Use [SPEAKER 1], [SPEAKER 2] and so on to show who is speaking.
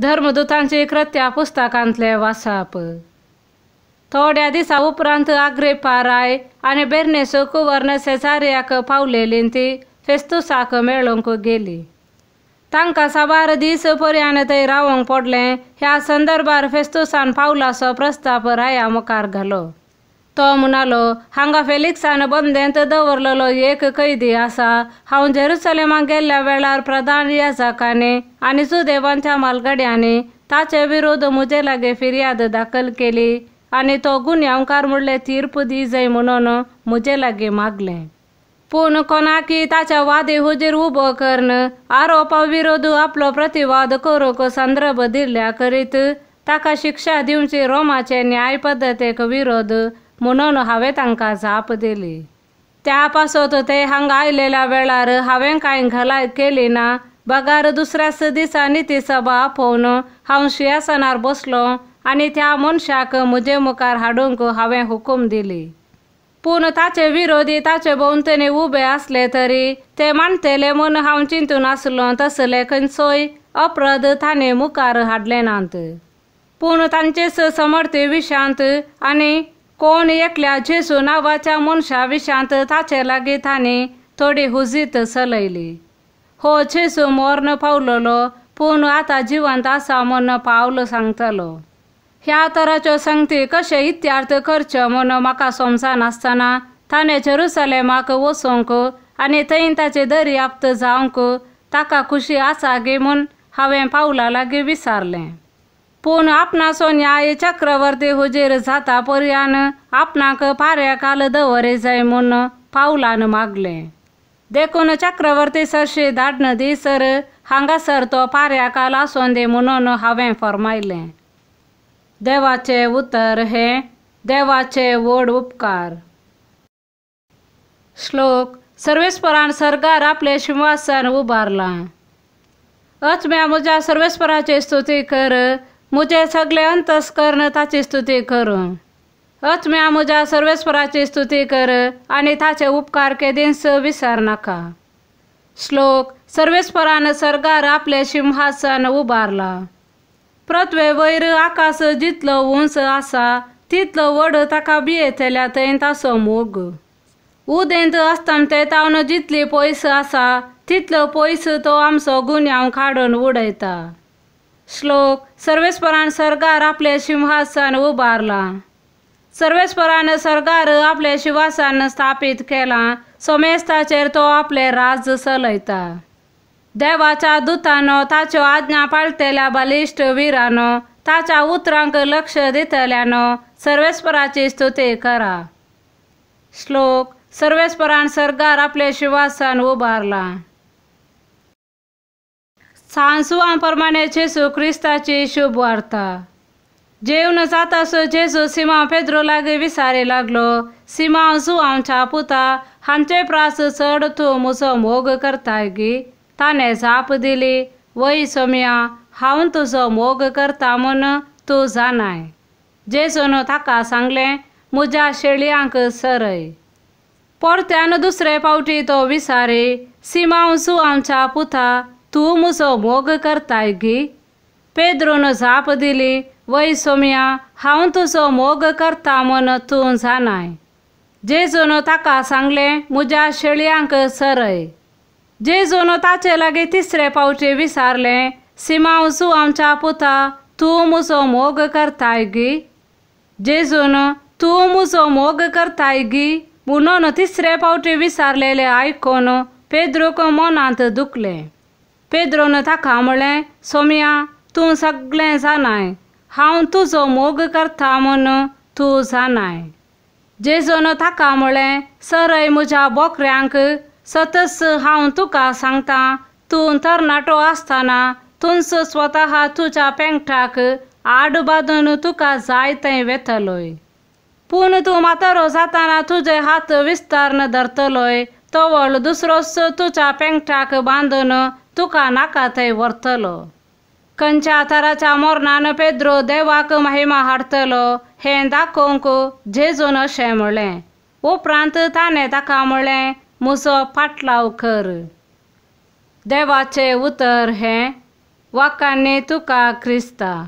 [SPEAKER 1] धर्मदूतांची कृत्या पुस्तकांतले वासाप. थोड्या दिसा उपरांत आग्रिप्पा राय आनी बेर्नेस कुवर्न सेजारियाक पावलेली ती फेस्तुसाक मेळोवंक गेली. तांकां साबार दीस पर्यान थंय रावंक पडलें. ह्या संदर्भार फेस्तुसान पावलाचो प्रस्ताप राया मुखार घालो. तो म्हणालो, हांगा फेलिक्सान बंदेंत दवरलेलो एक कैदी आसा. हांव जेरुसलेमाक गेल्ल्या वेळार प्रधान याजकांनी आनी जुदेवांच्या म्हालगड्यांनी ताचे विरोध म्हजे लागीं फिर्याद दाखल केली आनी तो गुन्यांवकार म्हणले तीर्प दी जाय म्हणून म्हजे लागीं मागलें. पूण कोणाकी ताच्या वादी हुजीर उबो करून आरोपा विरोध आपलो प्रतिवाद करूंक संदर्भ दिल्ल्या करीत ताका शिक्षा दिवची रोमाचे न्याय पद्दतीक विरोध म्हणून हांवें तांकां जाप दिली. त्या पासत ते हांगा आयलेल्या वेळार हांवें कांय घलाय केली ना. बगार दुसऱ्याच दिसा निती सभा आपोवन हांव शिंयासनार बसलो आनी त्या मनशाक म्हजे मुखार हाडूंक हांवें हुकूम दिली. पूण ताचे विरोधी ताचे भोंवतणी उबे आसले तरी ते मानतले म्हूण हांव चिंतून आसलो तसले खंयचोय अपराध ताणें मुखार हाडले नात. पूण तांचेच समर्थी विशांत आनी कोण एकल्या जेजू नांवाच्या मनशा विशांत ताचे लागीं तांणी थोडी हुजीत चलयली. हो जेजू मर्ण पावलेलो पूण आतां जिवंत आसा म्हूण पावल सांगतलो. ह्या तराच्यो संगती कशें इत्यार्थ करच्यो म्हूण म्हाका समजनासतना ताणें जेरुसलेमाक वचूंक आनी थंय ताचे दर्याप्त जावंक ताका खुशी आसा गे म्हूण हांवें पावला लागीं विचारलें. पूण आपणाचो न्याय चक्रवर्ती हुजीर जाता पर्यान आपणाक पाऱ्याकाल दवरी जाय म्हूण पावलान मागलें. देखून चक्रवर्ती सरशी धाडन दीसर हांगासर तो पाऱ्याकाल आसूं दी म्हणून हांवें फर्मायलें. देवाचे उतर हे देवाचे व्हड उपकार. श्लोक. सर्वेस्परान सर्गार आपलें शिंवासन उबारलां. अचम्या म्हज्या सर्वेस्पराची स्तुती कर, म्हजें सगळें अंतस्कर्ण ताची स्तुती करूं. अचम्या म्हज्या सर्वेस्पराची स्तुती कर आनी ताचे उपकार केदींच विसर नाका. श्लोक. सर्वेस्परान सर्गार आपलें शिंहासन उबारलां. पृथ्वे वयर आकाश जितलो उंच आसा तितलो व्हड ताका भियेतल्या थंय ताचो मोग. उदेंत अस्तमते तावन जितली पयस आसा तितलो पयस तो आमचो गुन्यांव काडून उडयता. श्लोक. सर्वेस्परान सर्गार आपलें शिंहासन उबारलां. सर्वेस्परान सर्गार आपलें शिंवासन स्थापीत केलां. समेस्ताचेर तो आपलें राज चलयता. देवाच्या दुतानो ताच्यो आज्ञा पाळटल्या बलिश्ट विरानो ताच्या उतरांक लक्ष दितल्यानो सर्वेस्पराची स्तुती करा. श्लोक. सर्वेस्परान सर्गार आपलें शिंवासन उबारलां. सांसुवां प्रमाणे जेजू क्रिस्ताची शुभ वार्ता. जेवन जातासो जेजू सिमांव पेद्रो लागीं विसारी लागलो, सिमांव जुआंवच्या पुता, हांचे प्रास चड तूं म्हजो मोग करताय गी? ताणें जाप दिली, वय सोम्या, हांव तुजो मोग करता म्हूण तूं जाणाय. जेजून ताका सांगलें, म्हज्या शेळयांक सरय. परत्यान दुसरे फावटी तो विसारी, सिमांव जुआंवच्या पुता, तूं म्हजो मोग करताय गी? पेद्रून जाप दिली, वय सोम्या, हांव तुजो मोग करता म्हूण तूं जाणाय. जेजून ताका सांगलें, म्हज्या शेळयांक सरय. जेजून ताचे लागीं तिसरे फावटी विचारलें, सिमांव जुआंवच्या पुता, तूं म्हजो मोग करताय गी? जेजून तूं म्हजो मोग करताय गी म्हणून तिसरे फावटी विचारलेलें आयकून पेद्रूक मनांत दुखलें. पेद्रून ताका म्हणलें, सोम्या, तूं सगळें जाणाय, हांव तुजो मोग करता म्हूण तूं जाणाय. जेजून ताका म्हणलें, सरय म्हज्या बोकऱ्यांक. सतच हांव तुका सांगता, तूं तरणाटो आसतना तूंच स्वतः तुज्या पेंगटाक आड बांदून तुका जाय थंय वेतलोय. पूण तूं म्हातारो जातना तुजे हात विस्तारन धरतलोय, तवळ दुसरोच तुज्या पेंगटाक बांदून तुका नाका थंय व्हरतलो. खंयच्या तराच्या मरणान पेद्रो देवाक महिमा हाडटलो हें दाखोवंक जेजून अशें म्हणलें. उपरांत ताणें ताका म्हणलें, म्हजो पाटलाव कर. देवाचें उतर हें. वाकांनी तुका क्रिस्ता.